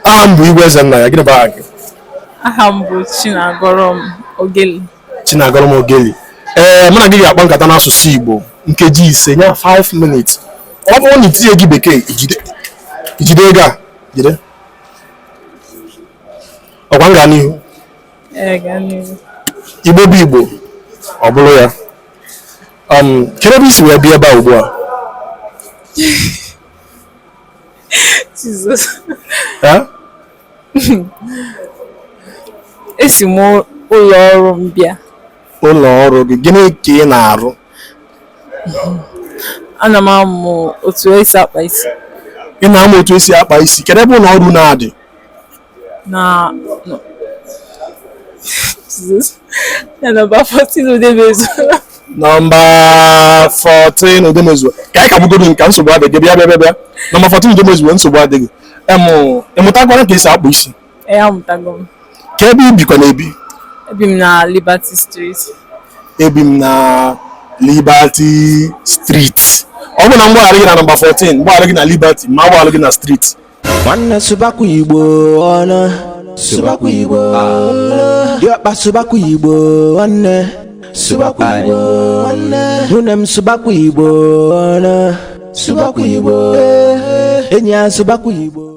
Aha m bụ Igwe Ezennaya. Gịnị bụ aha gị? Aha m bụ Chinagọrọm Ogeli. Chinagọrọm Ogeli. Ee, mụ na gị ga-akpa nkata n'asụsụ Igbo nkeji 5, nya 5 minutes. Ọ bụrụ na itinye gị bekee, ijide ijide ego a, jide. Ọkwa m gaa n'ihu? Ee, gaa n'ihu. Igbo bụ Igbo, ọ bụrụ ya. Kedu ebe i si wee bịa ebe a ugbu a? Jesus. Eh? Esi m ụlọ ọrụ m bịa. Ụlọ ọrụ gị, gịnị ka ị na-arụ? Ana m amụ otu esi akpa isi. Ị na-amụ otu esi akpa isi. Kedu ebe ụlọ ọrụ na-adị? Na no. Jesus. Na nọmba 14 Udemezu. Nọmba 14 Udemezu. Ka anyị kagbugodu nka, nsogbu adịghị. Bịa, bịa, bịa, bịa. Nọmba 14 Udemezu, nsogbu adịghị. Ị mụtagwara ka esi akpụ isi? Ee, amụtago m. Ka ebe i bikwa na-ebi? Ebi m na Liberty Street. Ebi m na Liberty Street. Ọ bụ na mgbaghara gị na nọmba 14, mgbaghara gị na Liberty, ma agbaghara gị na street. Nwanne, sụbakwa Igbo ọnụ, sụbakwa Igbo, diọkpa, sụbakwa Igbo, nwanne, sụbakwa Igbo, nwanne, nwunye m, sụbakwa Igbo ọnụ, sụbakwa Igbo, enyi ya, sụbakwa Igbo.